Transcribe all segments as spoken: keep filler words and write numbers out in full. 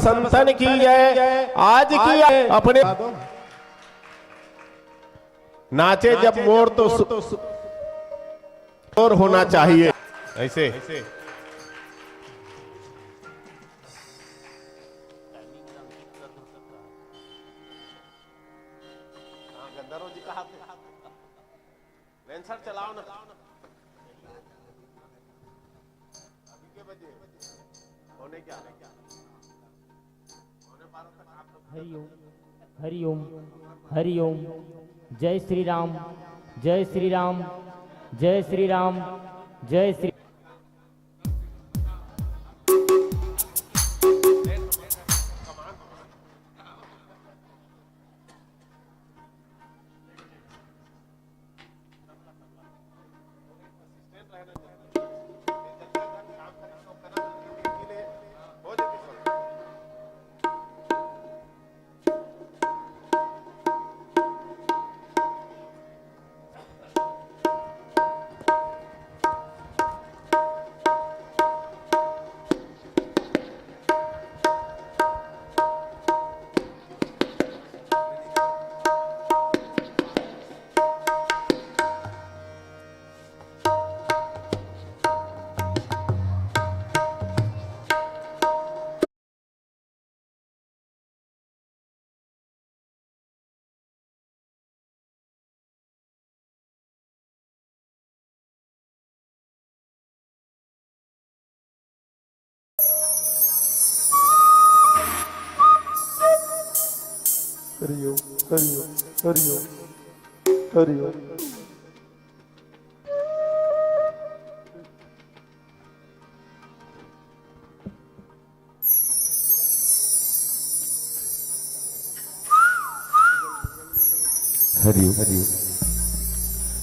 संतन की जय। आज की अपने नाचे जब मोर तो सु-, शोर होना चाहिए। ऐसे गंधर्व जी कहा थे, लेंसर चलाओ ना। अभी के बजे? पौने ग्यारह। पौने बारह तक आप लोग हरिओम, हरिओम, हरिओम। जय श्री राम, जय श्री राम, जय श्री राम, जय श्री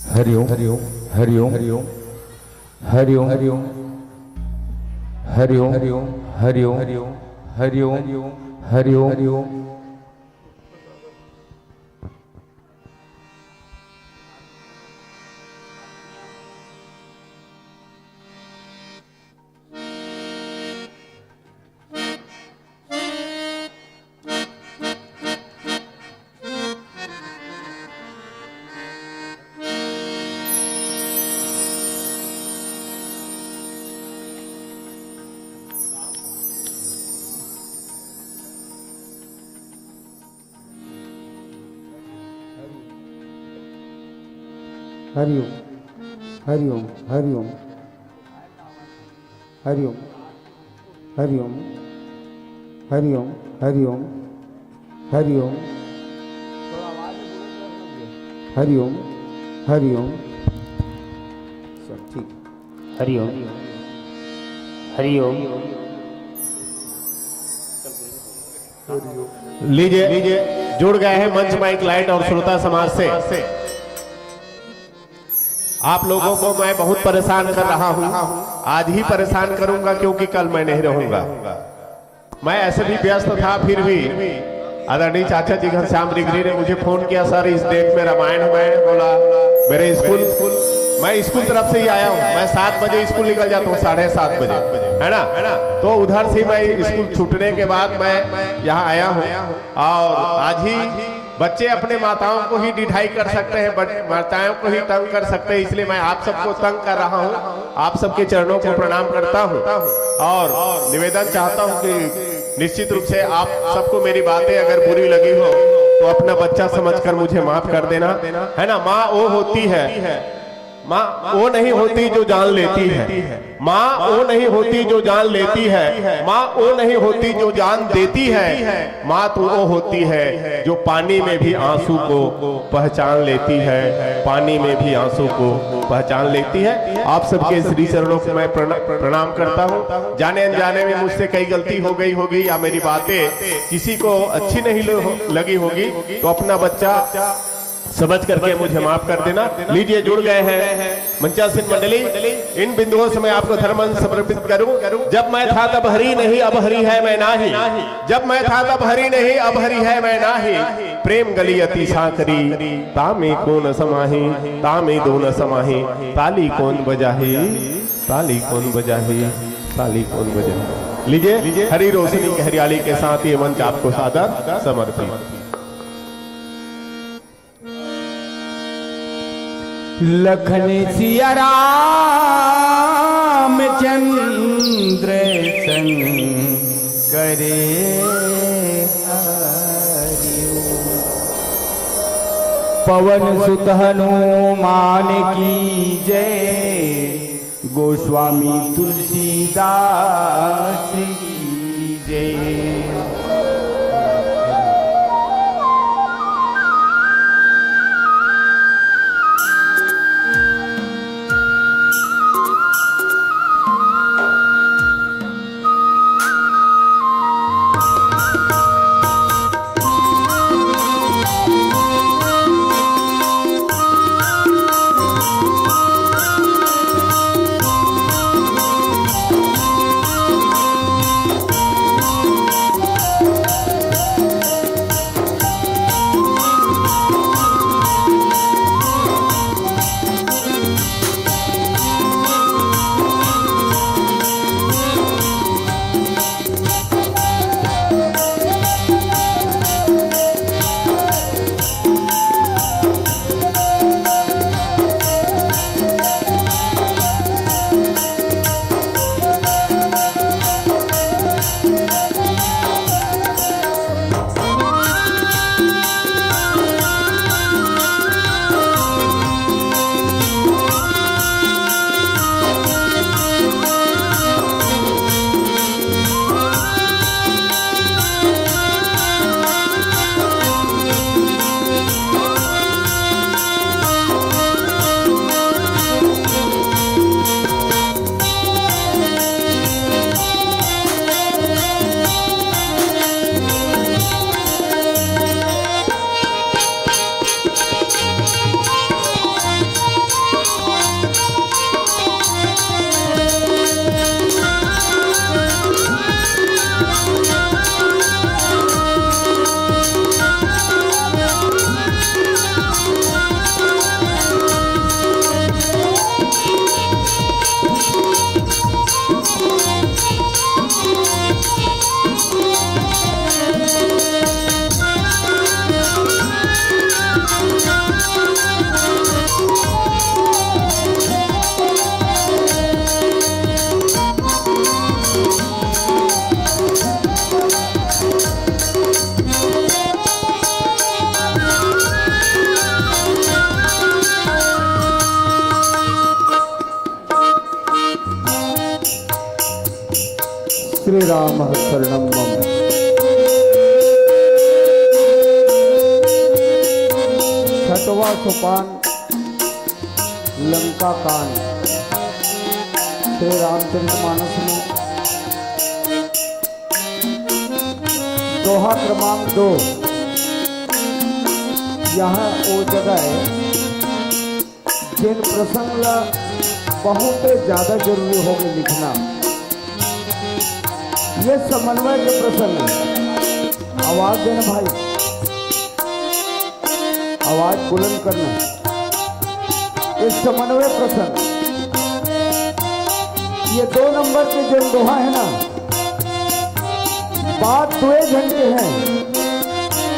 हरिओम, हरिओम, हरिओम, हरिओम। हरिओम, हरिओम, हरिओम, हरिओम, हरिओम, हरिओम, हरिओम, हरिओम, हरिओम, हरिओम, हरिओम, हरिओम। हरिओम, हरिओम, हरिओम, हरिओम, हरिओम, हरिओम, हरिओम, हरिओम, हरिओम, हरिओम। सब ठीक। हरिओम, हरिओम। लीजिए, लीजिए, जुड़ गए हैं मंच, माइक, लाइट और श्रोता समाज से। आप लोगों को मैं बहुत परेशान कर रहा हूं, आज ही परेशान करूंगा, क्योंकि कल मैं नहीं रहूंगा। मैं ऐसे भी व्यस्त था, फिर भी आदरणीय चाचा जी घनश्याम रिगरी ने मुझे फोन किया, "सर, इस डेट में रामायण है।" मैं बोला, "मेरे स्कूल, मैं स्कूल तरफ से ही आया हूँ, मैं सात बजे स्कूल निकल जाता हूँ, साढ़े सात बजे, है ना?" तो उधर से मैं स्कूल छूटने के बाद मैं यहाँ आया हूँ और आज ही बच्चे अपने माताओं को ही डिढ़ाई कर सकते हैं, बट माताओं को ही तंग कर सकते हैं, इसलिए मैं आप सबको तंग कर रहा हूँ, आप सबके चरणों को प्रणाम करता हूँ और निवेदन चाहता हूँ कि निश्चित रूप से आप सबको मेरी बातें अगर बुरी लगी हो तो अपना बच्चा समझकर मुझे माफ कर देना, है ना? माँ वो होती है, माँ वो नहीं होती जो जान लेती है, माँ वो नहीं होती जो जान लेती है, माँ वो नहीं होती जो जान देती है, माँ तो वो होती है जो पानी में भी आंसू को पहचान लेती है, पानी में भी आंसू को पहचान लेती है। आप सबके श्री चरणों को मैं प्रणा-, प्रणाम करता हूँ। जाने अनजाने में मुझसे कई गलती हो गई होगी या मेरी बातें किसी को अच्छी नहीं ल-, लगी होगी तो अपना बच्चा समझ करके मुझे माफ कर देना। लीजिए, जुड़ गए हैं मंचासीन मंडली। इन बिंदुओं से मैं आपको धर्म अंश समर्पित करूं। जब मैं था तब हरि नहीं, अब हरि है मैं नाही। जब मैं था तब हरि नहीं, अब हरि है मैं नाही। प्रेम गली अति सांकरी, तामे कोन समाही, तामे दोन समाही, ताली कोन बजाही, ताली कोन बजाही, ताली कोन बजाही। लीजिए, हरी रोशनी की हरियाली के साथ ये मंच आपको सादर समर्पित। लखन सिया राम चंद्र संग करे हरि। पवन सुत हनुमान की जय, गोस्वामी तुलसीदास की जय। श्री राम शरणम मम। छठवां सोपान, लंका कांड। श्री रामचरित मानस में दोहा क्रमांक दो, यहाँ वो जगह है, जेन प्रसंग ला बहुत ज्यादा जरूरी होगे लिखना। ये समन्वय के प्रसंग है। आवाज देना भाई, आवाज बुलंद करना। ये समन्वय प्रसंग, ये दो नंबर के जो दोहा है ना, बात दुए झन के हैं,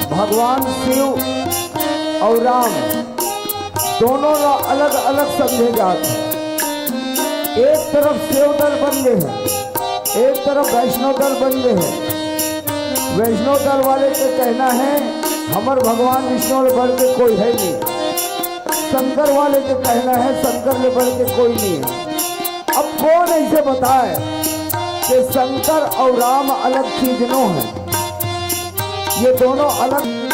भगवान शिव और राम दोनों ला अलग-अलग समझे जात हे। एक तरफ शिव दल बन गए हैं, एक तरफ वैष्णव दल बन गए हैं। वैष्णव दल वाले के कहना है, "हमर भगवान विष्णु ले बढ़ के कोई है नहीं।" शंकर वाले के कहना है, "शंकर ले बढ़ के कोई नहीं है।" अब कौन ऐसे बताए कि शंकर और राम अलग चीज नो है, ये दोनों अलग।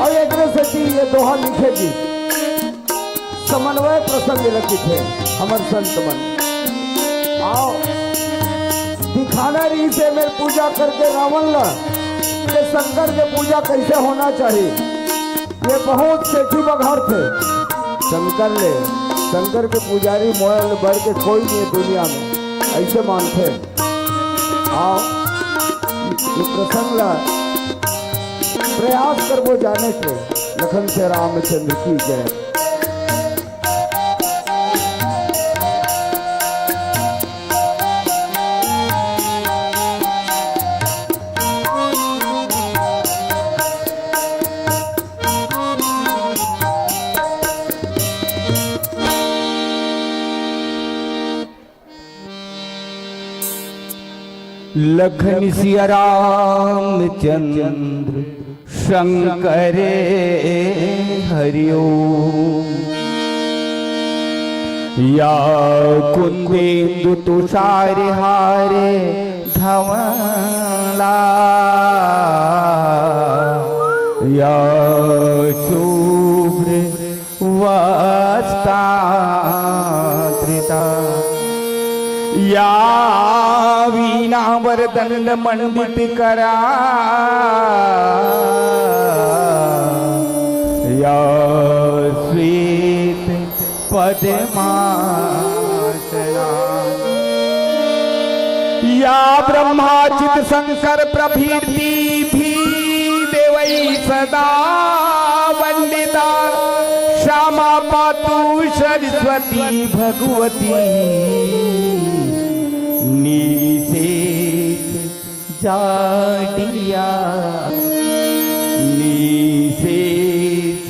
और एक से ये दोहा लिखे जी, समन्वय प्रसंग लिखे थे हमर संत मन। आओ, दिखाना रहिसे मेर पूजा करके रावण ला, कि शंकर के पूजा कैसे होना चाहिए। ये बहुत सेठी बघार थे। शंकर ले, शंकर के पुजारी मोला ले बढ़ के कोई नहीं है दुनिया में, ऐसे मानथे। आओ, ये प्रसंग ला प्रयास करबो जाने के। लखन से रामचंद्र की जय। लखन सिया रामचंद्र शंकर हरिओम। या कुंदेंदु तुषार हार धवला, या शुभ्र वस्त्रांतृता, या वीणा वरदंड मंडित करा, या श्वेत पद्मासना, या ब्रह्माजित शंकर प्रभृति भी देवै सदा वंदिता। श्यामा पातु सरस्वती भगवती निशेष जाडिया, निशेष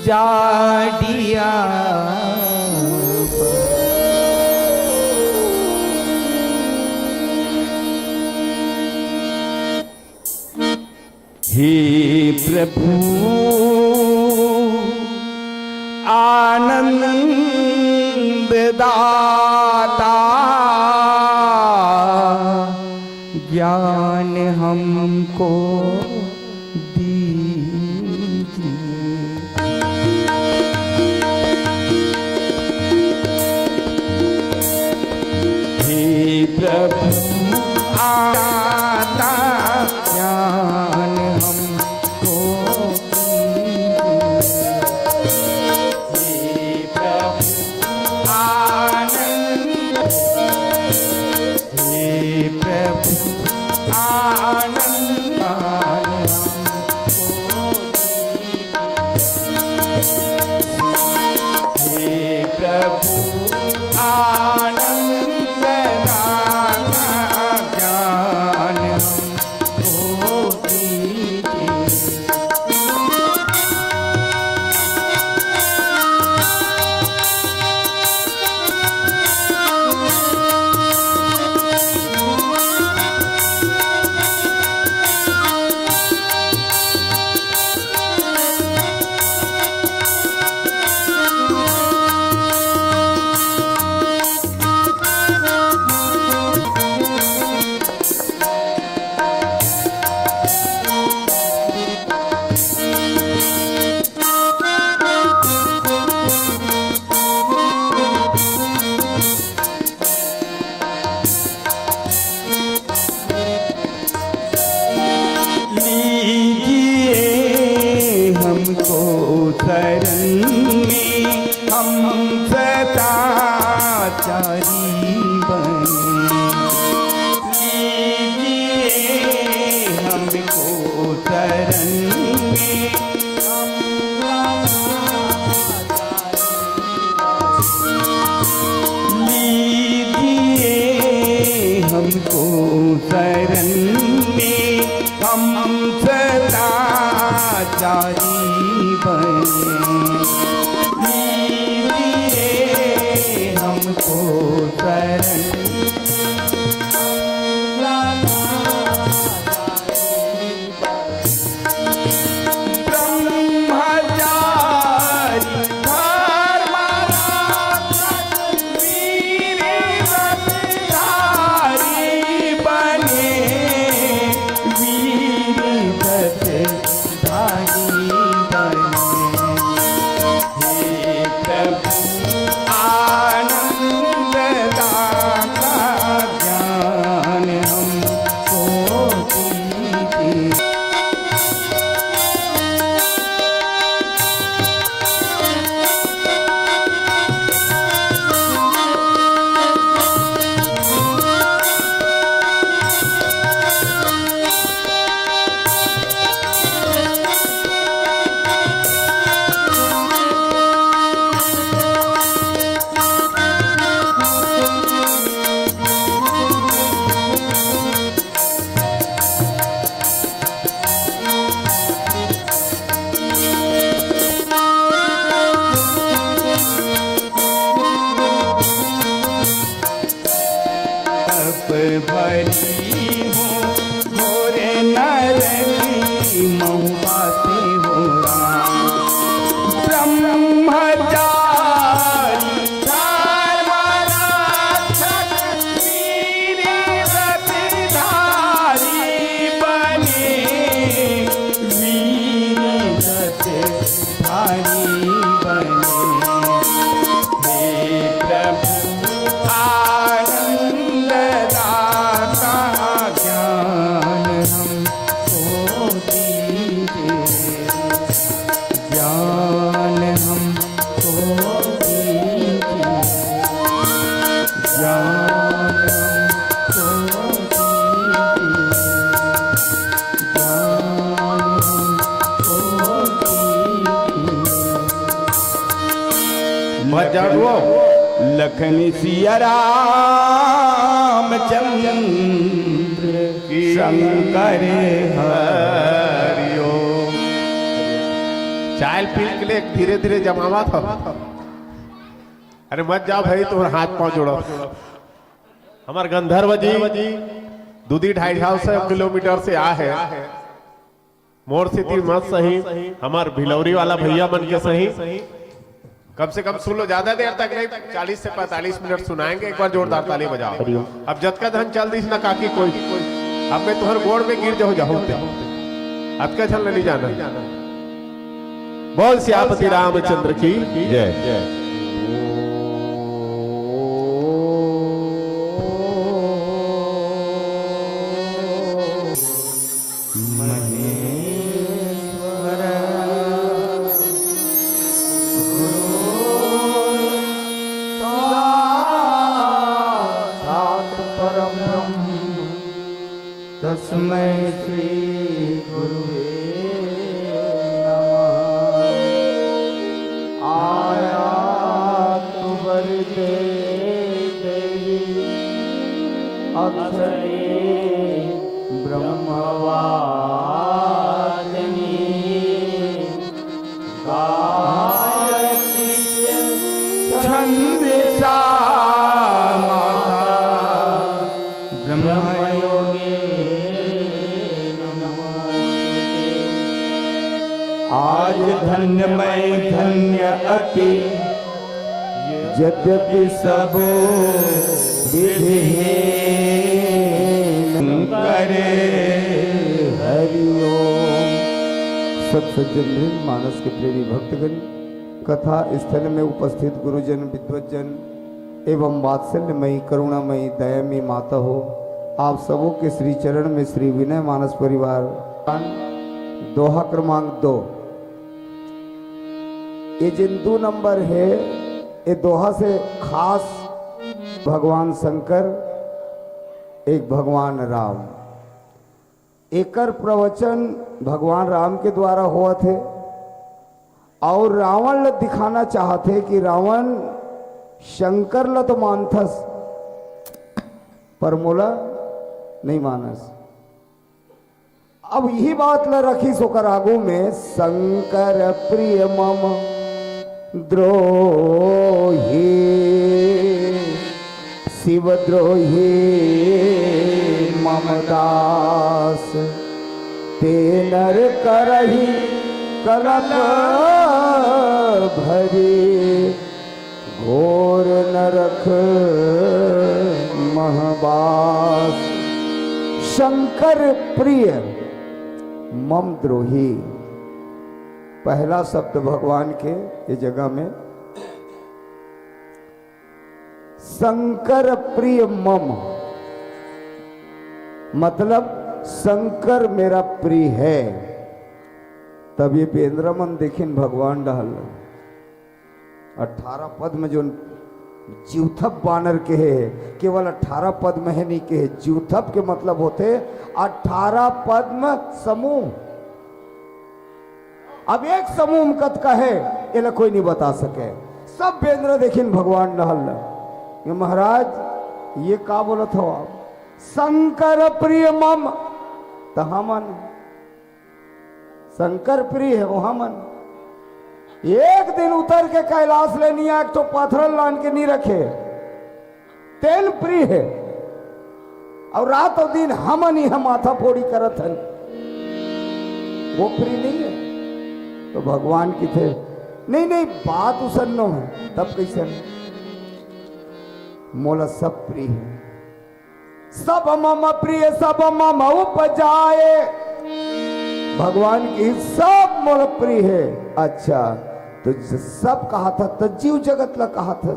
जाडिया। हे प्रभु आनंद दाता, ज्ञान हमको दीजिए। हे प्रभु आता ज्ञान हमको दीजिए। हे प्रभु आनंद, हे प्रभु आनंद, हे प्रभु आनंद दाता, ज्ञान हमको दीजिए। लीजिए हमको शरण में, हम सदाचारी बने। लीजिए हमको शरण में, लीजिए हमको शरण में, हम सदाचारी बने। लीजिए हमको शरण, ब्रह्मचारी धर्म रक्षक वीर व्रतधारी बने, वीर व्रतधारी बने। हे महुआ से हो राम। ब्रह्मचारी धर्म रक्षक वीर व्रतधारी बने, वीर व्रतधारी बने। हे प्रभु आनंद दाता ज्ञान हमको दीजिए, ज्ञान हमको दीजिए, ज्ञान हमको दीजिए, ज्ञान हमको दीजिए। मत जाओ। लखन सिया रामचंद्र शंकर हरिओ। चाय पी के ले धीरे धीरे जमावा था। अरे मत जा भाई, तुम्हारा हाथ पाँव जोड़ो। हमार गंधर्व जी दू दी ढाई सौ किलोमीटर से आ है। मोर सेती मत सही, हमार भिलौरी वाला भैया मन के सही। कम से कम सुन लो, ज्यादा देर तक नहीं, चालीस से पैंतालीस मिनट सुनाएंगे। एक बार जोरदार ताली बजाओ। अब जतका धन चल दिस ना काकी कोई, अब मैं तुम्हारे गोड़ में गिर जाऊं, जाऊं ते। अतका झन ले नहीं जाना। बोल सियापति रामचंद्र की जय। महेश्वर गुरु साक्षात् परब्रह्म तस्मै श्री गुरुवे नमः। आयातु वरदे देवी अक्षरे ब्रह्मवादिनी। गायत्री छंदसा माता ब्रह्मयोगेन नमोस्तुते। आज धन्य मैं धन्य अति, यद्यपि सब विधि हीन करे। हरि ओम। सत सज्जन वृंद, मानस के प्रेमी भक्तगण, कथा स्थल में उपस्थित गुरुजन, विद्वजन एवं वात्सल्यमयी, करुणामयी, दयामयी माता हो, आप सबों के श्री चरण में श्री विनय मानस परिवार। दोहा क्रमांक दो, ये जिन दो नंबर है, ये दोहा से खास भगवान शंकर, एक भगवान राम, एकर प्रवचन भगवान राम के द्वारा होवत हे। अउ रावण ल दिखाना चाहत हे कि रावण शंकर ल तो मानथस, पर मोला नहीं मानस। अब यही बात ल रखिस ओकर आगू में, शंकर प्रिय मम द्रोही, शिव द्रोही मम दास, ते नर करही कलप भरी, घोर नरक महबास। शंकर प्रिय मम द्रोही, पहला शब्द भगवान के ये जगह में, शंकर प्रिय मम, मतलब शंकर मेरा प्रिय है। तब ये बेंदरा मन देखिन भगवान डहर ल, अठारह पद्म जोन जीवथप बानर के हे, केवल अठारह पद्म हे नहीं के हे। जीवथप के मतलब होथे अठारह पद्म समूह। अब एक समूह में कतका हे, एला कोई नहीं बता सके। सब बेंदरा देखिन भगवान डहर ल, ये महाराज, ये का बोलत हो आप? शंकर प्रिय मम, त हमन शंकर प्रिय हे, वो हमन। एक दिन उतर के कैलाश ले नहीं आए, एक ठो पत्थर लान के नहीं रखे, तेन प्रिय हे। अउ रात अउ दिन हमन इहाँ माथा फोड़ी करत हन। वो प्रिय नहीं है। तो भगवान कथे, नहीं नहीं, बात उसन नो है। तब कैसे? मोला सब प्रिय है, सब मम प्रिय, सब मम उपजाए। भगवान कथे सब मोला प्रिय है। अच्छा, तो ज-, सब कहा था, तो जीव जगत ला कहा था।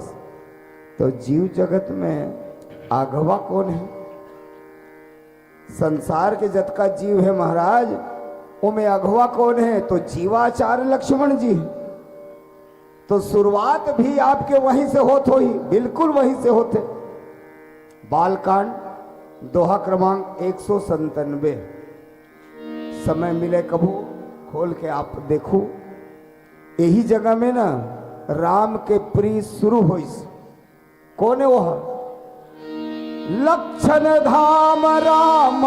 तो जीव जगत में अगवा कोन है? संसार के जतका जीव है महाराज, ओमे अगवा कोन है? तो जीवाचार्य लक्ष्मण जी है। तो शुरुआत भी आपके वहीं से होत होही, बिल्कुल वहीं से होथे। बालकांड, दोहा क्रमांक एक सौ संतानवे। समय मिले कभू, खोल के आप देखो। यही जगह में ना राम के प्रिय शुरू होइस। कोन है वो? लक्षण धाम राम,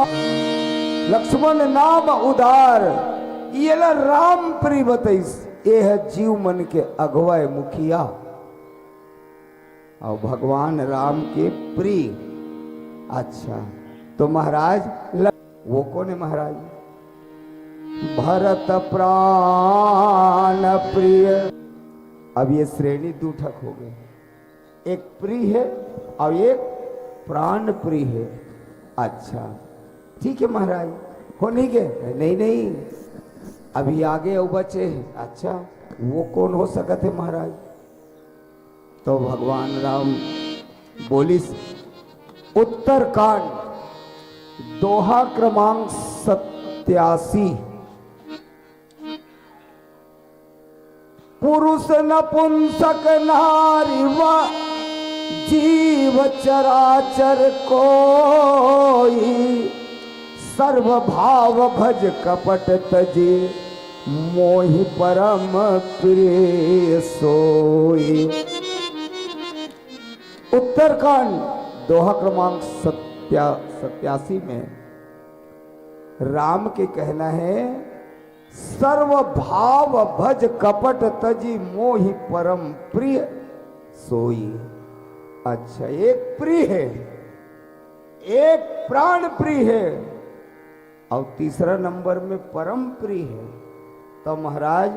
लक्ष्मण नाम उदार। ये ला राम प्रिय बतइस, ये है जीव मन के अगवा ए मुखिया। अउ भगवान राम के प्रिय। अच्छा, तो महाराज ल-, वो कोन है महाराज? भरत प्राण प्रिय। अब ये श्रेणी दू ठक हो गए, एक प्रिय है अउ एक प्राण प्रिय है। अच्छा, ठीक है महाराज, हो नहीं गए? नहीं नहीं, अभी आगे अउ बचे है। अच्छा, वो कोन हो सकत है महाराज? तो भगवान राम बोलिस, उत्तरकांड, दोहा क्रमांक सत्यासी। पुरुष नपुंसक नारी व जीव चराचर कोई, सर्व भाव भज कपट तजी, मोहि परम प्रिय सोई। उत्तरकांड, दोहा क्रमांक सत्या-, सत्यासी में राम के कहना है, सर्व भाव भज कपट तजी, मोहि परम प्रिय सोई। अच्छा, एक प्रिय है, एक प्राण प्रिय है, अउ तीसरा नंबर में परम प्रिय है। तो महाराज,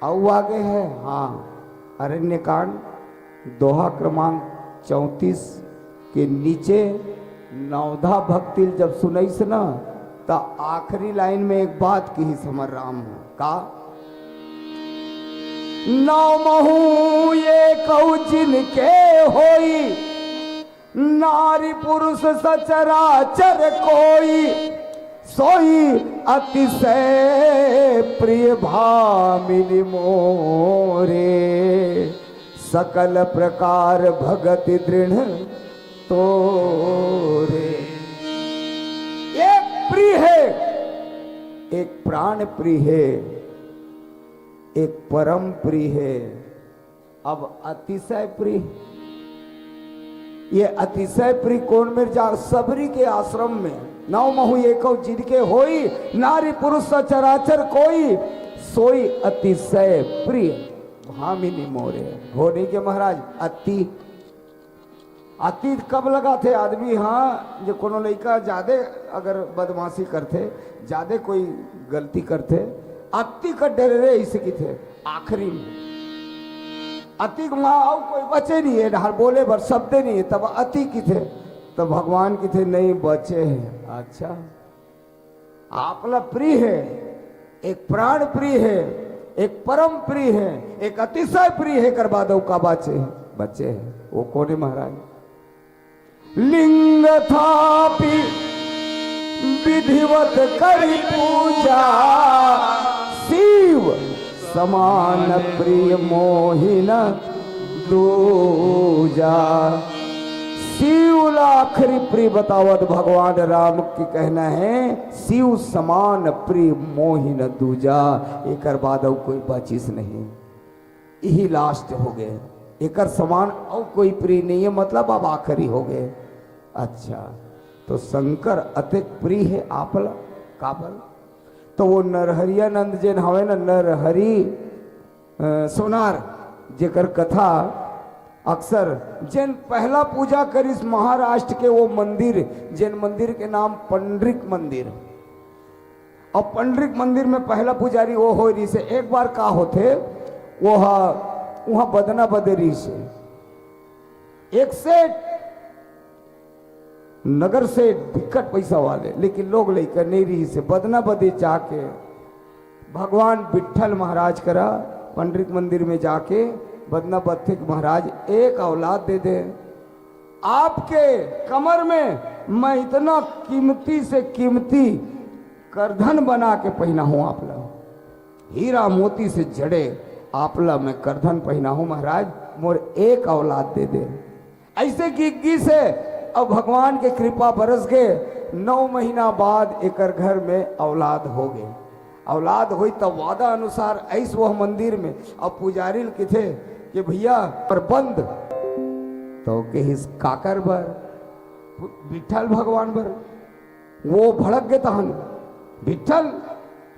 अउ आगे है, हाँ, अरण्यकांड, दोहा क्रमांक चौंतीस के नीचे नवधा भक्ति ल जब सुनइस न, त आखिरी लाइन में एक बात किहिस हमर राम ह। का? नवमहु एकउ जिनके होई, नारी पुरुष सचराचर कोई, सोई अतिशय प्रिय भामिनी मोरे, सकल प्रकार भगति दृढ़ तोरे। एक प्रिय है, एक प्राण प्रिय है, एक परम प्रिय है। अब अतिशय प्रिय, ये अतिशय प्रिय कोन मेर? जा सबरी के आश्रम में नवमहु एकउ जिनके होई, नारी पुरुष सचराचर कोई, सोई अतिशय प्रिय भामिनी मोरे। हो नहीं के महाराज, अति, अति कब लगाथे आदमी? हाँ, जे कोनो लइका जादे अगर बदमाशी करथे, जादे कोई गलती करथे, अति कर डरे रे, इसे किथे आखिरी में। अति के माँ अउ कोई बचे नहीं है, डहर बोले बर शब्दे नहीं है, तब अति किथे, तब भगवान किथे नहीं बचे है। अच्छा, आपला प्रिय है, एक प्राण प्रिय है, एक परम प्रिय है, एक अतिशय प्रिय है, एकर बाद अउ का बाचे है? बचे है, वो कोने महाराज? लिंग थापि विधिवत करि पूजा, शिव समान प्रिय मोहि न दूजा। शिव ला आखिरी प्रिय बतावत भगवान राम के कहना है, शिव समान प्रिय मोहि न दूजा। एकर बाद अउ कोई बाचिस नहीं, यही लास्ट हो गए, एकर समान अउ कोई प्रिय नहीं है, मतलब अब आखिरी हो गए। अच्छा, तो शंकर अतेक प्रिय है आपला, काबर? तो वो नरहरिया नंद जेन हवे ना, नरहरि, अ, सोनार, जेकर कथा अक्सर जेन पहला पूजा करिस महाराष्ट्र के वो मंदिर, जेन मंदिर के नाम पंडरिक मंदिर, अब पंडरीक मंदिर में पहला पुजारी वो होय रहिसे। एक बार का होथे, वो हा, उहाँ बदना बदे रहिसे। एक सेठ, नगर सेठ, बिकट पैसा वाले, लेकिन लोग लइका नहीं रहिसे। बदना बदे जाके भगवान विठल महाराज करा, पंडरीक मंदिर में जाके बदना बदथे कि महाराज, एक औलाद दे दे। आपके कमर में मैं इतना कीमती से कीमती करधन बना के पहिना हूं आप ला, हीरा मोती से जड़े आप ला मैं करधन पहिना हूं महाराज, मोर एक औलाद दे दे। ऐसे गिग्गी से अब भगवान के कृपा बरस गे। नौ महीना बाद एकर घर में औलाद हो गे। औलाद होई तब वादा अनुसार ऐस वह मंदिर में। अब पुजारी ल किथे कि भैया पर बंद, तो कहिस काकर बर? विठल भगवान बर। वो भड़क गे तहन, विठल,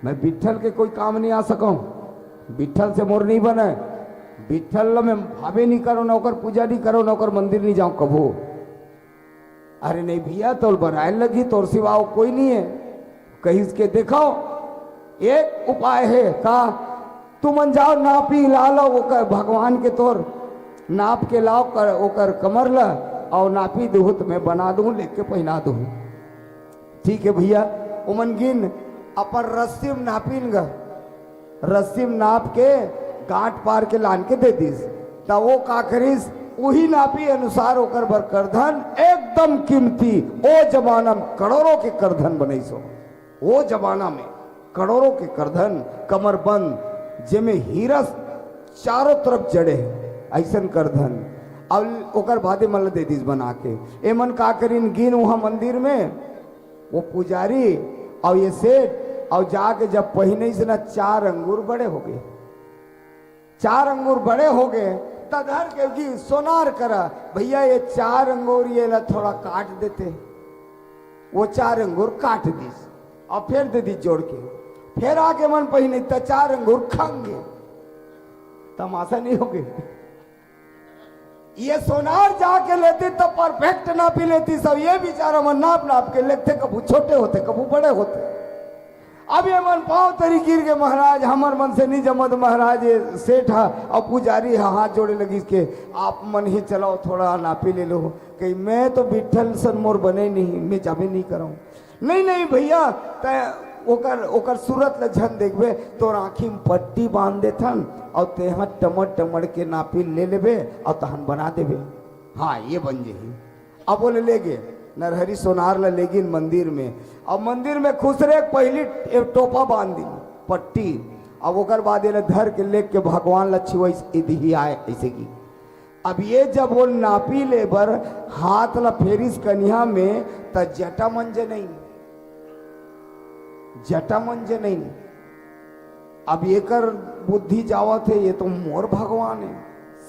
मैं विठल के कोई काम नहीं आ सकूं, विठल से मोर नहीं बने, विठल ल मैं भावे नहीं करो, ना ओकर पूजा नहीं करो, ना ओकर मंदिर नहीं जाऊं कभू। अरे नहीं भैया, तोर बनाए लगी, तोर सिवा अउ कोई नहीं है। कहिस के देखो, एक उपाय है का, तुमन जाओ नापी ला लो ओकर भगवान के तोर नाप के लाओ कर, ओकर कमर ला, और नापी दूहू तो मैं बना दूं, लेके पहिना दूं। ठीक है भैया, ओमन गिन अपन रस्सी में नापिन ग, रस्सी में नाप के गांठ पार के लान के दे दिस। त वो का करिस, उही नापी अनुसार ओकर बर करधन एकदम कीमती, ओ जमाना में करोड़ों के करधन बनइस हो। वो जमाना में करोड़ों के करधन, कमरबंद, जेमे हीरा चारों तरफ जड़े है, ऐसन करधन। अब ओकर बादे मन ल दे दिस बना के। एमन का करिन, गिन वहां मंदिर में वो पुजारी और ये सेठ, और जाके जब पहिने से ना, चार अंगूर बड़े हो गए। चार अंगूर बड़े हो गए, त धर के गी सोनार करा, भैया ये चार अंगूर ये ला थोड़ा काट देते। वो चार अंगूर काट दिस और फिर दे दिस जोड़ के। फिर आके मन पहिने त चार अंगूर खंगे। तमाशा नहीं हो गए? ये सोनार जाके लेती तो परफेक्ट नापी लेती सब। ये बेचारा मन नाप नाप के लेते, कभू छोटे होते, कभू बड़े होते। अब ये मन पांव तरी गिर गए, महाराज हमर मन से नहीं जमत महाराज। ये सेठ हा और पुजारी हा हाथ जोड़े लगिस के, आप मन ही चलाओ, थोड़ा नापी ले लो। कही मैं तो विठल सन मोर बने नहीं, मैं जाबे नहीं करूं। नहीं नहीं भैया, तै ओकर ओकर सूरत ल झन देखबे, तोर आँखी में पट्टी बांध देथन और तेहा टमड़ टमड़ के नापी ले लेबे और तहन बना देबे। हाँ, ये बन जही। अब बोले ले गे, नरहरी सोनार ल ले गिन मंदिर में। अब मंदिर में खुसरे पहली एक टोपा बांध दी, पट्टी। अब ओकर बाद ये धर के लेके भगवान ल छुआइस, इदही आए ऐसे की। अब ये जब वो नापी ले बर हाथ ला फेरिस कनिहा में, त जटा मंजे नहीं, जटा मंजे नहीं। अब एकर बुद्धि जावत है, ये तो मोर भगवान है,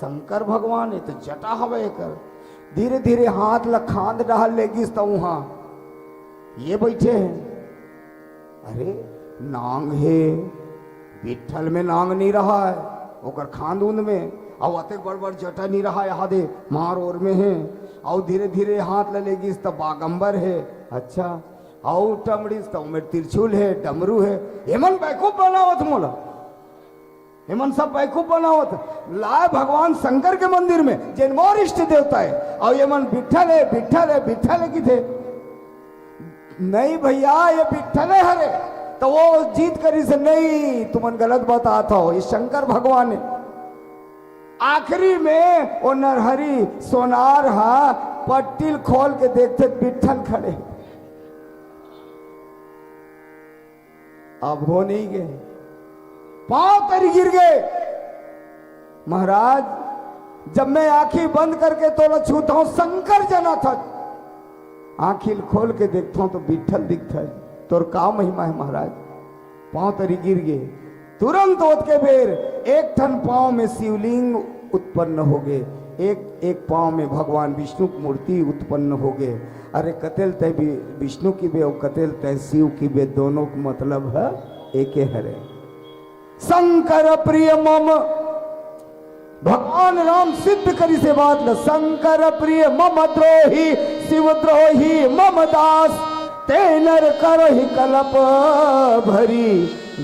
शंकर भगवान है, तो जटा हवे एकर। धीरे धीरे हाथ ला खांद डाल लेगिस, त उहाँ ये बैठे हैं। अरे, नांग हे, विठल में नांग नहीं रहा है, ओकर खांद उंद में, अउ अतेक बड़ बड़ जटा नहीं रहा है, हादे मार ओर में है, अउ धीरे धीरे हाथ ल लेगिस त बागंबर है, अच्छा, अउ टमड़िस त ओमेर त्रिशूल है, डमरू है। एमन बैकूफ बनावत मोला, एमन सब बैकूफ बनावत। लाए भगवान शंकर के मंदिर में, जेन मोर इष्ट देवता है, अउ एमन विठल है, विठल है, विठल है किथे। नहीं भैया, ये विठले हरे। तो वो जिद करिस, नहीं, तुमन गलत बतात हो, ये शंकर भगवान है। आखिरी में वो नरहरी सोनार हा पट्टिल खोल के देखथे, विठल खड़े। अब हो नहीं गए, पांव तरी गिर गए। महाराज, जब मैं आंखी बंद करके तोला छूता हूं, शंकर जना था। आंखी खोल के देखता हूं तो विठल दिखता है। तोर का महिमा है महाराज? पांव तरी गिर गए। तुरंत ओतके बेर एक ठन पांव में शिवलिंग उत्पन्न हो गए, एक एक पांव में भगवान विष्णु की मूर्ति उत्पन्न हो गए। अरे कतेल तय वि-, विष्णु की बे और कतेल तय शिव की बे, दोनों का मतलब है एके हरे। शंकर प्रिय मम, भगवान राम सिद्ध करिस ए बात ल, शंकर प्रिय मम द्रोही, शिव द्रोही मम दास। ते नर करहि कलप भरि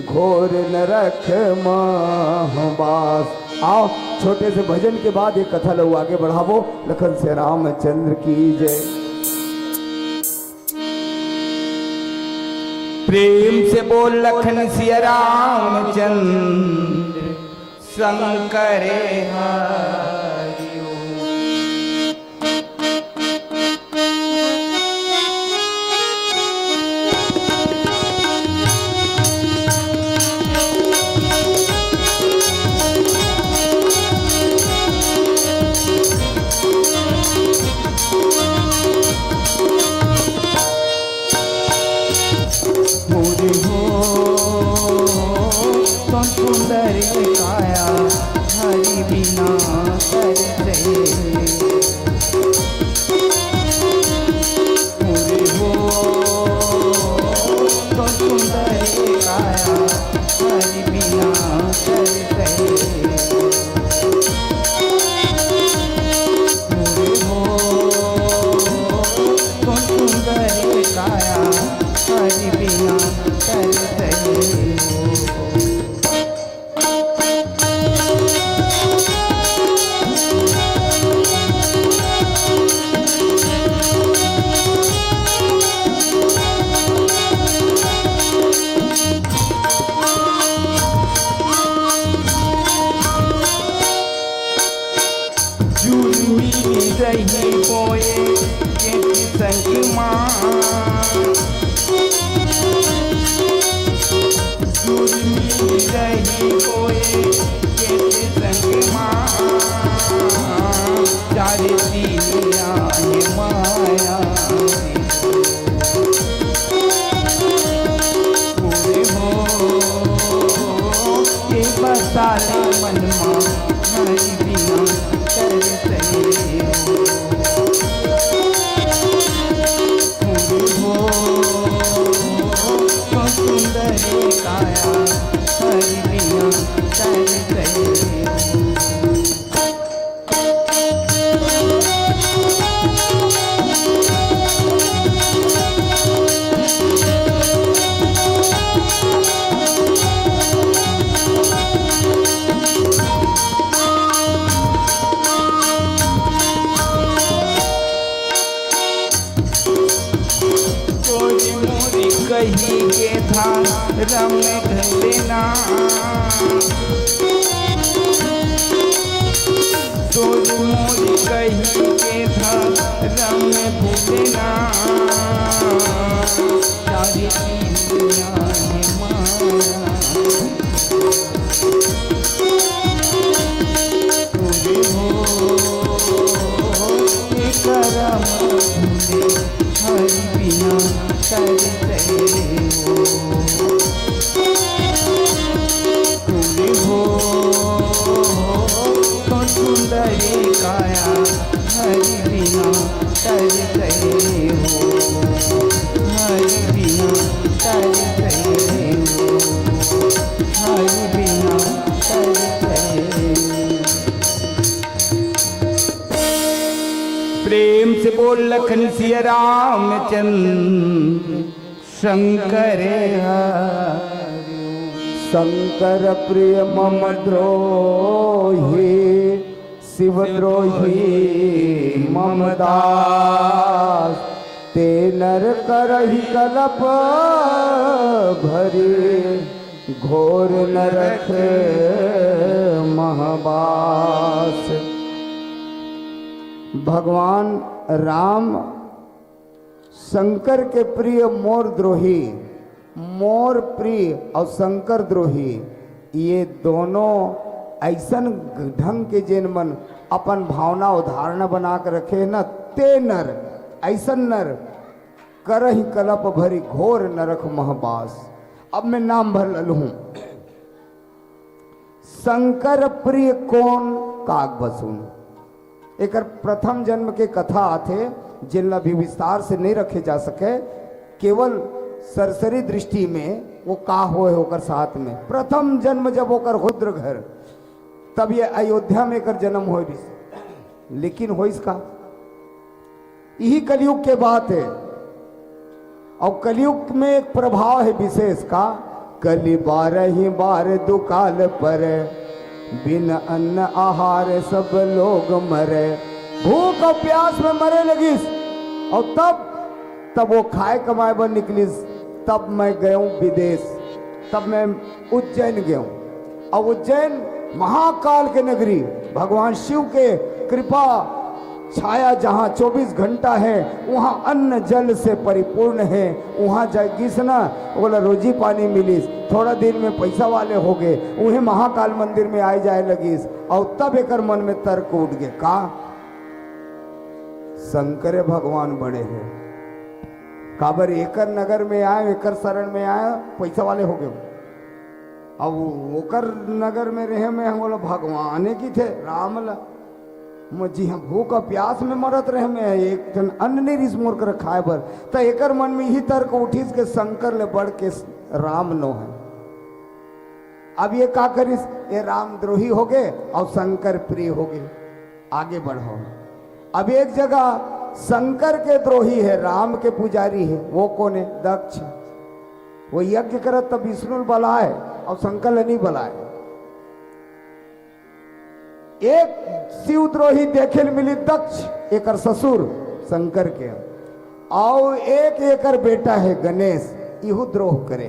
घोर नरक मह बास। आओ, छोटे से भजन के बाद ये कथा ला आगे बढ़ाबो। लखन सिया रामचंद्र की जय। प्रेम से बोल लखन सिया रामचंद्र शंकर हरि ओम। मोरे हो, तो सुंदर काया हरि बिना तरसै। मोरे हो, तो सुंदर काया हरि बिना तरसै। मोरे हो, तो सुंदर काया हरि बिना तरसै। जुर्मी रही पोए के संग मा, जुर्मी रही पोए के संग मा, चार दिया हे माया। पूरे हो के बसाले मन मा, हरि बिना तरसै। पूरे हो तो सुंदर काया, हरि बिना तरसै। तोरी मोरी कही के धारम ढलेना, तोरी मोरी कही के धारम ढलेना, चारी दुनिया हे माया। पूरे हो करम धुले, हरि बिना तरसै हो। पूरे हो तो सुंदर काया, हरि बिना तरसै हो, हरि बिना तरसै हो, हरि बिना तरसै हो। प्रेम से बोल लखन सिया रामचंद्र शंकर हरि। शंकर प्रिय मम द्रोही, शिव द्रोही मम दास। ते नर करहि कलप भरि, घोर नरक मह बास। भगवान राम शंकर के प्रिय मोर द्रोही, मोर प्रिय अउ शंकर द्रोही, ये दोनों अइसन ढंग के जेन मन अपन भावना अउ धारणा बना के रखे हे न, ते नर, अइसन नर करहि कलप भरि घोर नरक मह बास। अब मैं नाम भर ललहूं। शंकर प्रिय कोन काग बसुन। एकर प्रथम जन्म के कथा आथे, जेन ला भी विस्तार से नहीं रखे जा सके, केवल सरसरी दृष्टि में वो का होए ओकर साथ में। प्रथम जन्म जब ओकर हुद्र घर, तब ये अयोध्या में एकर जन्म होए रिस। लेकिन होइस का? यही कलयुग के बात है। अउ कलयुग में एक प्रभाव हे विशेष का, कलि बारहि बार दुकाल परै, बिन अन्न आहार सब लोग मरै। भूख अउ प्यास में मरे लगिस, अउ तब, तब वो खाय कमाय बर निकलिस। तब मैं गयों विदेश, तब मैं उज्जैन गयों। अउ उज्जैन महाकाल के नगरी, भगवान शिव के कृपा छाया जहाँ चौबीस घंटा हे, वहाँ अन्न जल से परिपूर्ण हे। वहाँ जा गिस ना, ओला रोजी पानी मिलिस, थोड़ा दिन में पैसा वाले हो गे, उहें महाकाल मंदिर में आय जाय लगिस। अउ तब एकर मन में तर्क उठ गे, का शंकरे भगवान बड़े हे? काबर एकर नगर में आय, एकर शरण में आय, पैसा वाले हो गे। अब ओकर नगर में रहे में, हम बोला, भगवाने की थे राम ला। म-, जी हाँ, भूख अउ प्यास में मरत रहे में, एक ठन अन्न नहीं रिस मोर कर खाय बर। त एकर मन में इही तर्क उठिस के शंकर ले बढ़ के राम नो हे। अब ये का करिस? ये रामद्रोही हो गे अउ शंकर प्रिय हो गे। आगे बढ़ो। अब एक जगह शंकर के द्रोही हे, राम के पुजारी हे। वो कोन हे? दक्ष। वो यज्ञ करत त विष्णु ल बलाय अउ शंकर ल नहीं बलाय। एक शिवद्रोही देखे ल मिली, दक्ष, एकर ससुर शंकर के, अउ एक एकर बेटा हे गणेश, इहू द्रोह करे।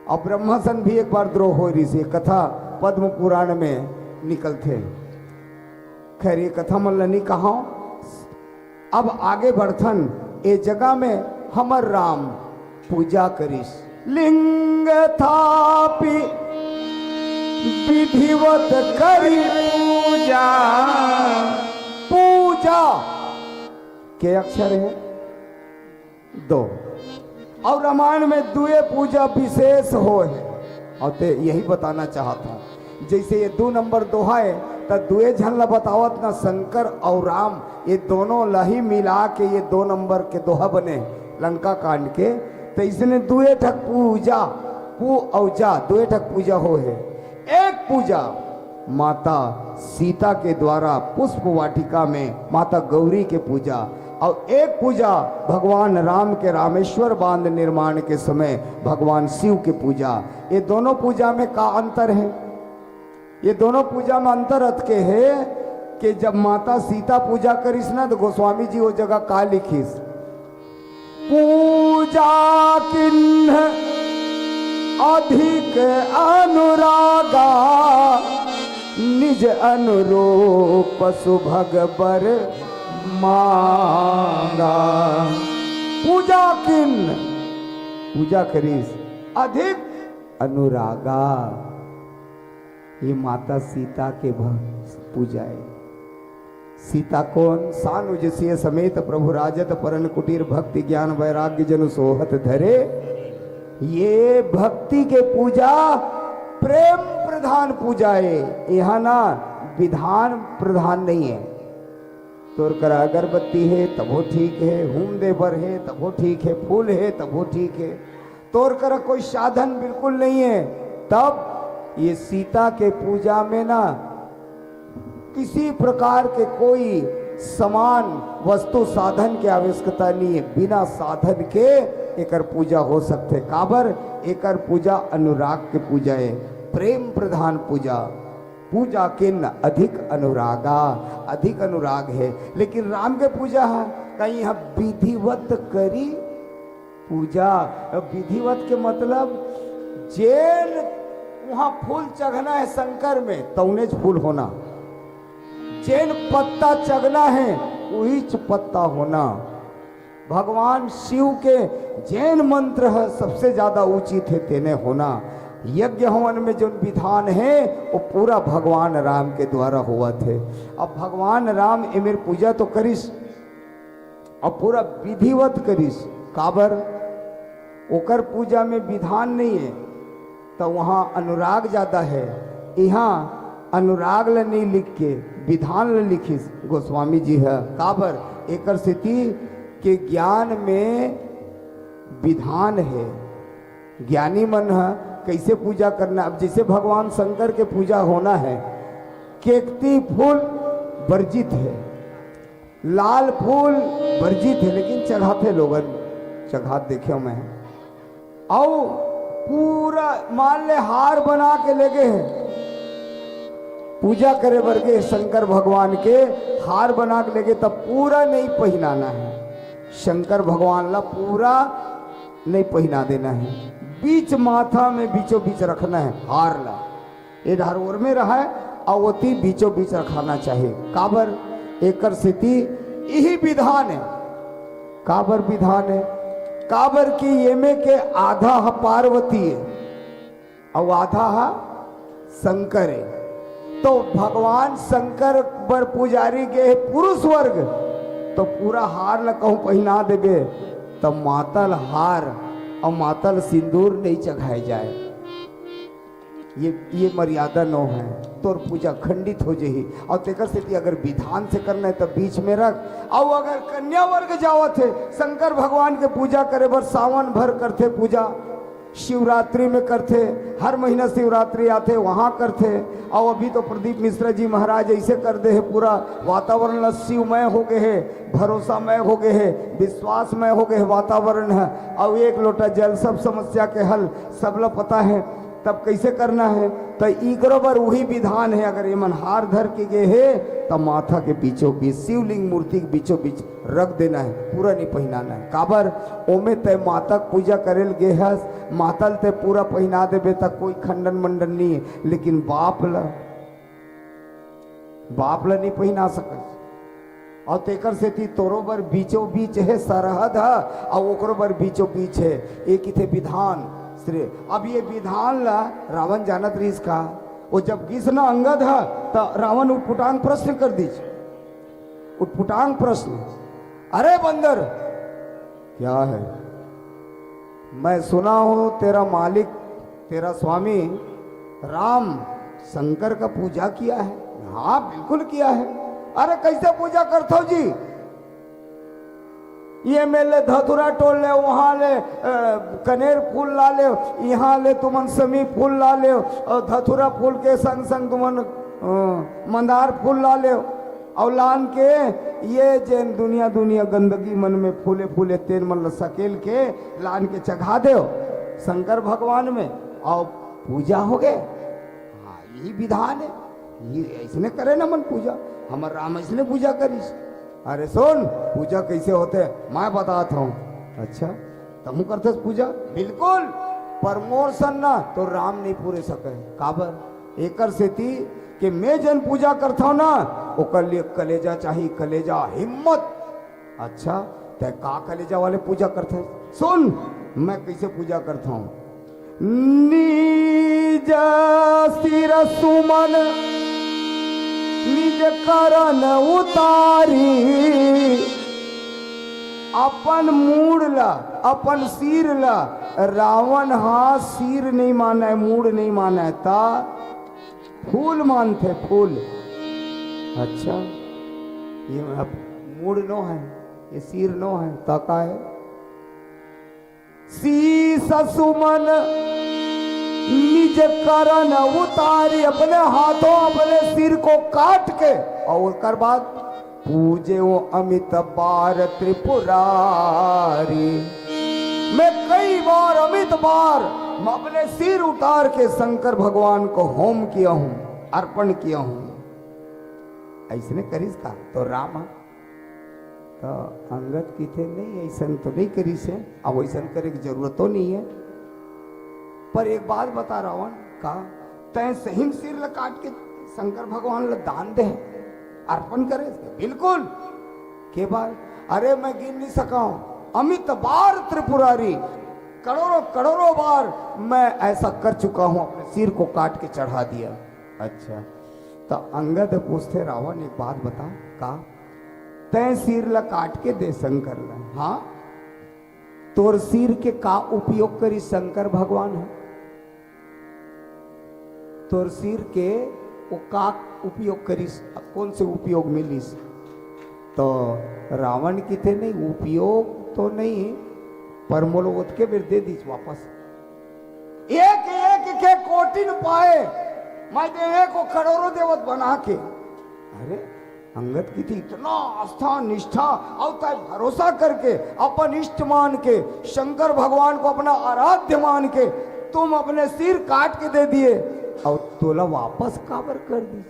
अउ ब्रह्मा सन भी एक बार द्रोह होय रिहिस, ये कथा पद्म पुराण में निकलथे। खैर, ये कथा मन ल नी कहांव। अब आगे बढ़थन। ए जगह में हमर राम पूजा करिस, लिंग थापि विधिवत करी पूजा। पूजा के अक्षर हे दो। अउ रामायण में दुए पूजा विशेष होय हे, अउ ते यही बताना चाहत हंव। जइसे ये दू नंबर दोहा हे, त दुए झन ला बतावत ना, शंकर अउ राम, ये दोनों ला ही मिला के ये दो नंबर के दोहा बने लंका कांड के। त इसने दुए ठक पूजा, पू अउ जा, दुए ठक पूजा होय हे। एक पूजा माता सीता के द्वारा पुष्प वाटिका में माता गौरी के पूजा, अउ एक पूजा भगवान राम के रामेश्वर बांध निर्माण के समय भगवान शिव के पूजा। ये दोनों पूजा में का अंतर हे? ये दोनों पूजा में अंतर अतके हे कि जब माता सीता पूजा करिस ना, त गोस्वामी जी वो जगह का लिखिस? पूजा किन्ह अधिक अनुरागा, निज अनुरूप सुभग बर मांगा। पूजा किन्ह, पूजा करिस, अधिक अनुरागा, ये माता सीता के भक्त पूजा हे। सीता कोन? सानुज सिय समेत प्रभु राजत, परन कुटीर भक्ति ज्ञान वैराग्य जनु सोहत धरे। ये भक्ति के पूजा प्रेम प्रधान पूजा हे, यहाँ ना विधान प्रधान नहीं हे। तोर करा अगरबत्ती हे तभो ठीक हे, हूम दे बर हे तभो ठीक हे, फूल हे तभो ठीक हे, तोर करा कोई साधन बिल्कुल नहीं हे, तब ये सीता के पूजा में ना किसी प्रकार के कोई समान वस्तु साधन के आवश्यकता नहीं हे। बिना साधन के एकर पूजा हो सकथे। काबर? एकर पूजा अनुराग के पूजा हे, प्रेम प्रधान पूजा। पूजा किन्ह अधिक अनुरागा, अधिक अनुराग हे। लेकिन राम के पूजा हे, कहीं हम विधिवत करी पूजा। अब विधिवत के मतलब जेन वहां फूल चघना हे शंकर में, तौनेच फूल होना, जेन पत्ता चघना हे, उहीच पत्ता होना। भगवान शिव के जेन मंत्र ह सबसे ज्यादा उचित हे, तेने होना। यज्ञ हवन में जोन विधान हे, वो पूरा भगवान राम के द्वारा होवत हे। अब भगवान राम एमेर पूजा तो करिस, अब पूरा विधिवत करिस। काबर? ओकर पूजा में विधान नहीं हे, त वहां अनुराग ज्यादा हे। इहां अनुराग ल नहीं लिख के विधान ल लिखिस गोस्वामी जी ह। काबर? एकर सेती के ज्ञान में विधान हे। ज्ञानी मन ह कइसे पूजा करना। अब जइसे भगवान शंकर के पूजा होना हे, केकती फूल वर्जित हे, लाल फूल वर्जित हे, लेकिन चघाथे लोगन। चघात देखे मैं। अउ पूरा मान ले हार बना के लेगे हे, पूजा करे बर गे शंकर भगवान के, हार बना के लेगे, तब पूरा नहीं पहिनाना है शंकर भगवान ला, पूरा नहीं पहिना देना है। बीच माथा में बीचों बीच रखना है हार ला। ए डहर ओर में रहय, अउ ओती बीचों बीच रखाना चाही। काबर? एकर सेती इही विधान हे। काबर विधान हे? काबर कि एमे के आधा ह पार्वती हे, अउ आधा ह शंकर हे। तो भगवान शंकर बर पुजारी गे हे पुरुष वर्ग, तो पूरा हार ल कहूं पहिना देबे, त मातल हार अउ मातल सिंदूर नहीं चघाए जाए। ये, ये मर्यादा नो है, तोर पूजा खंडित हो जही। अउ तेकर सेती अगर विधान से करना है, त बीच में रख। अउ अगर कन्या वर्ग जावत हे, शंकर भगवान के पूजा करे बर सावन भर करथे पूजा, शिवरात्रि में करथे, हर महीना शिवरात्रि आथे, वहां करथे। अउ अभी तो प्रदीप मिश्रा जी महाराज ऐसे कर दे हे, पूरा वातावरण ला शिवमय हो गए हे, भरोसामय हो गए हे, विश्वासमय हो गए हे वातावरण ह। अउ एक लोटा जल, सब समस्या के हल, सबला पता है। तब कैसे करना है? त इकरो बर उही विधान है, अगर एमन हार धर के गे हे, त माथा के बीचों बीच, शिवलिंग मूर्ति के बीचों बीच रख देना है, पूरा नहीं पहिनाना है। काबर? ओमे तय माता के पूजा करे ल गे हस, माता ल तय पूरा पहिना देबे, त कोई खंडन मंडन नहीं है, लेकिन बाप ल, बाप ल नहीं पहिना सकस। अउ तेकर सेती तोरो बर बीचों बीच हे सरहद ह, अउ ओकरो बर बीचों बीच हे। ये किथे विधान श्री, अब ये विधान ला रावण जानत रहिस का? वो जब गिस न अंगद ह, त रावण उटपुटांग प्रश्न कर दीस। उटपुटांग प्रश्न, "अरे बंदर, क्या है? मैं सुना हूं तेरा मालिक, तेरा स्वामी राम शंकर का पूजा किया है।" "हाँ, बिल्कुल किया है।" "अरे, कैसे पूजा करथव जी?" "ये में ले धतुरा टोर ले, वहां ले, अ, कनेर फूल ला ले, यहां ले तुमन समी फूल ला ले, अउ धतुरा फूल के संग संग तुमन, अ, मंदार फूल ला ले, अउ लान के ये जेन दुनिया दुनिया गंदगी मन में फूले फूले तेन मन ल सकेल के लान के चघा देव शंकर भगवान में, अउ पूजा हो गए।" हाँ, यही विधान है, ये ऐसने करे न मन पूजा, हमर राम ऐसने पूजा करिस। "अरे सुन, पूजा कैसे होथे, मैं बतात हूं।" "अच्छा, तहूं करथस पूजा?" "बिल्कुल, पर मोर सन ना तो राम नहीं पूरे सके।" "काबर?" "एकर सेती के मैं जन पूजा करथव ना, ओकर लिए कलेजा चाही, कलेजा, हिम्मत।" "अच्छा, तै का कलेजा वाले पूजा करथे?" "सुन, मैं कैसे पूजा करथव।" "निज सिर सुमन निज करन उतारी।" अपन मूड़ ला, अपन सिर ला, रावण हा सिर नहीं माने, मूड़ नहीं माने, ता फूल मानथे, फूल। "अच्छा, ये अब मूड़ नो है, ये सिर नो है, त का है?" "शीश सुमन निज करन उतारी", अपने हाथों अपने सिर को काट के, अउ ओकर बाद "पूजे वो अमित बार त्रिपुरारी", मैं कई बार, अमित बार, मैं अपने सिर उतार के शंकर भगवान को होम किया हूं, अर्पण किया हूं। ऐसने करिस का तो राम ह? तो अंगद किथे, "नहीं, ऐसन तो नहीं करिस है, अब ऐसन करे की जरूरत तो नहीं है। पर एक बात बता रावण, का तैं सही में सिर ल काट के शंकर भगवान ल दान दे, अर्पण करे?" "बिल्कुल।" "के बार?" "अरे, मैं गिन नहीं सका हूं, अमित बार त्रिपुरारी, करोड़ों करोड़ों बार मैं ऐसा कर चुका हूं, अपने सिर को काट के चढ़ा दिया।" "अच्छा।" तो अंगद पूछथे, "रावण, एक बात बता, का तैं सिर ल काट के दे शंकर ल, हाँ, तोर सिर के का उपयोग करिस शंकर भगवान ह? तोर सिर के वो का उपयोग करिस, कोन से उपयोग मिलिस?" तो रावण किथे, "नहीं, उपयोग तो नहीं, पर मोला ओतके बेर दे दीस वापस। एक एक के कोटिन पाए, मैं देवे को करोड़ों देवत बना के।" अरे, अंगद कहिथे, इतना आस्था निष्ठा अउ तैं भरोसा करके, अपन इष्ट मान के, शंकर भगवान को अपना आराध्य मान के, तुम अपने सिर काट के दे दिए अउ तोला वापस काबर कर दिस?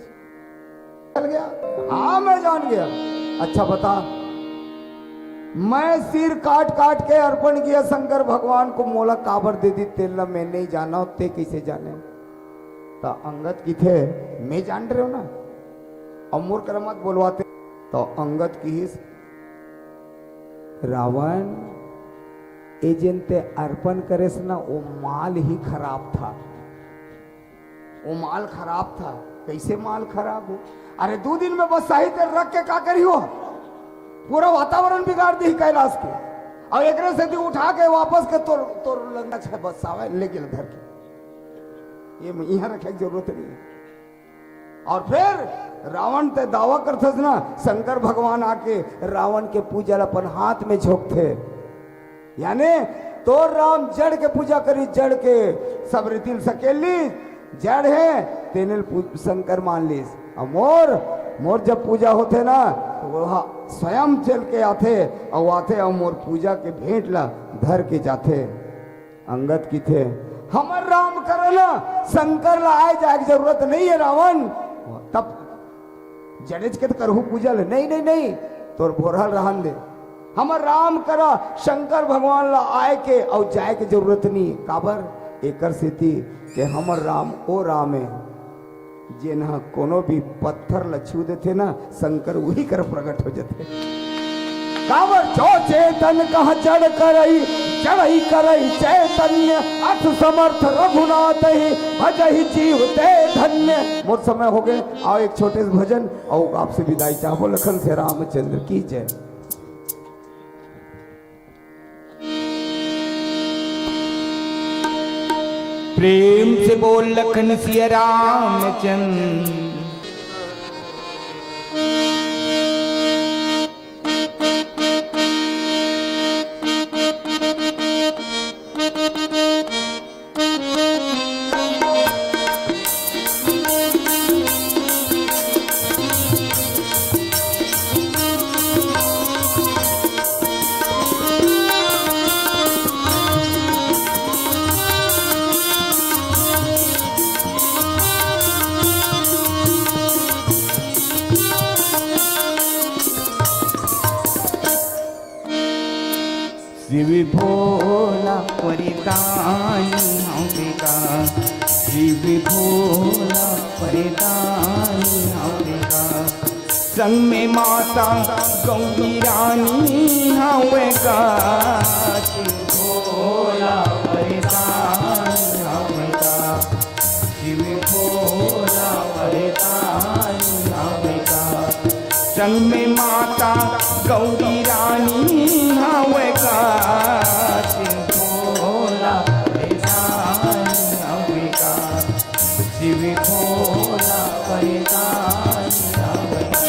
चल गया। हाँ, मैं जान गया। अच्छा बता, मैं सिर काट काट के अर्पण किया शंकर भगवान को, मोला काबर दे दिस तेला मैं नहीं जाना, तैं कैसे जाने? त अंगद कहिथे, मैं जान रहे हो ना, अउ मोर करा मत बोलवाते। त अंगद कहिस, रावण, ए जेन तैं अर्पण करेस ना, वो माल ही खराब था। वो माल खराब था। कैसे माल खराब हो? अरे, दू दिन में बस्साही तेला रख के का करिहो? पूरा वातावरण बिगाड़ दिही कैलाश के। अउ एकरे सेती उठा के वापस के तोर, तोर लंगड़ा छे बस्सावे, ले गेल धर के। ये म-, इहाँ रखे के जरूरत नहीं है। अउ फिर रावण तैं दावा करथस ना, शंकर भगवान आके रावण के पूजा ल अपन हाथ में झोंकथे। याने तोर राम जड़ के पूजा करिस, जड़ के, सब रीति ल सकेल लिस, जड़ हे, तेने ल पू-, शंकर मान लिस। अउ मोर, मोर जब पूजा होथे ना, त वो हा स्वयं चल के आथे, अउ आथे अउ मोर पूजा के भेंट ला धर के जाथे। अंगद कहिथे, हमर राम करा ना शंकर ला आए जाए के जरूरत नहीं है रावण। तब जड़ेच के त करहू पूजा ले। नहीं, नहीं, नहीं, तोर भोरहा ल रहन दे। हमर राम करा शंकर भगवान ला आए के अउ जाए के जरूरत नहीं। काबर? एकर सेती के हमर राम ओ राम हे, जेन ह कोनो भी पत्थर ल छू देथे ना, शंकर उही कर प्रगट हो जाथे। काबर? जो चेतन कहा जड़ करई, जड़ई करई चैतन्य, अथ समर्थ रघुनाथ ही, भजही जीव ते धन्य। मोर समय हो गए, आओ एक छोटे से भजन अउ आपसे विदाई चाहबो। लखन से रामचंद्र की जय। प्रेम से बोल लखन सिया रामचंद्र। शिव भोला परदानी हवे का, शिव भोला परदानी हवे का, संग में माता गौरी रानी हवे का, शिव भोला परदानी हवे का। शिव भोला परदानी हवे का, संग में माता गौरी रानी हवे का। शिव भोला परदानी हवे का, शिव भोला परदानी हवे का।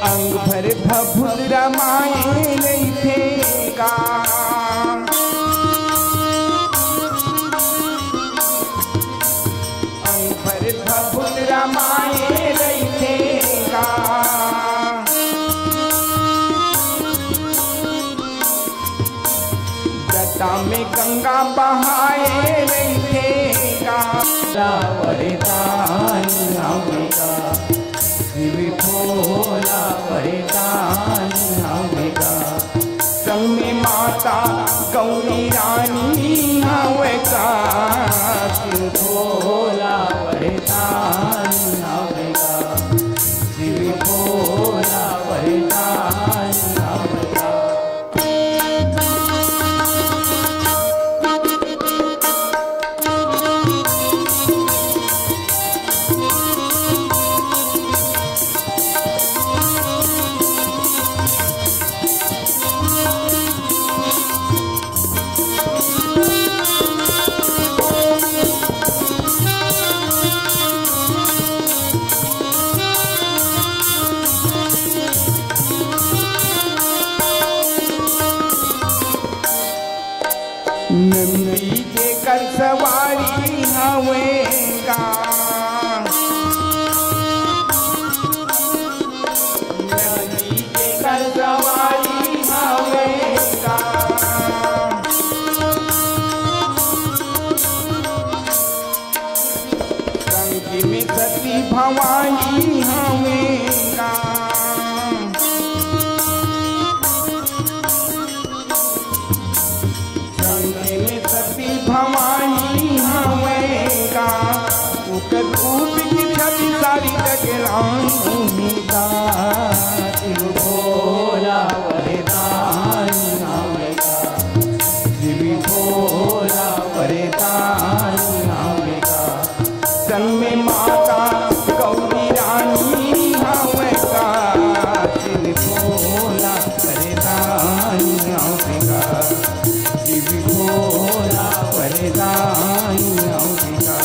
अंग भर भभूत रमाए रहिथे का, अंग भर भभूत रमाए रहिथे का। जटा में गंगा बहाए रहिथे का। भोला वरदानी हवे का, शिव भोला वरदानी हवे का, संग में माता गौरी रानी हवे का। शिव भोला वरदानी हवे का, शिव भोला वरदानी हवे का। नंदी के कर सवारी हवे का। संग में सती भवानी हवे का। संग में सती भवानी हवे का। ओकर रूप की छवि सारी जग रानी का। शिव भोला वरदानी हवे का। शिव भोला वरदानी हवे का। संग में माता गौरी रानी हवे का। शिव भोला वरदानी हवे का। शिव भोला वरदानी हवे का।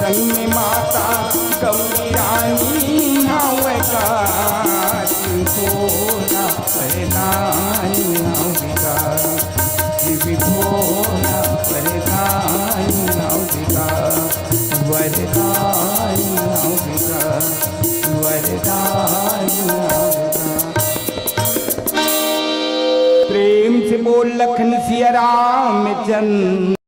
संग में माता गौरी रानी हवे का। शिव भोला वरदानी हवे का। शिव भोला वरदानी हवे का। वरदानी हवे का। वरदानी हवे का। प्रेम से बोल लखन सिया रामचंद्र।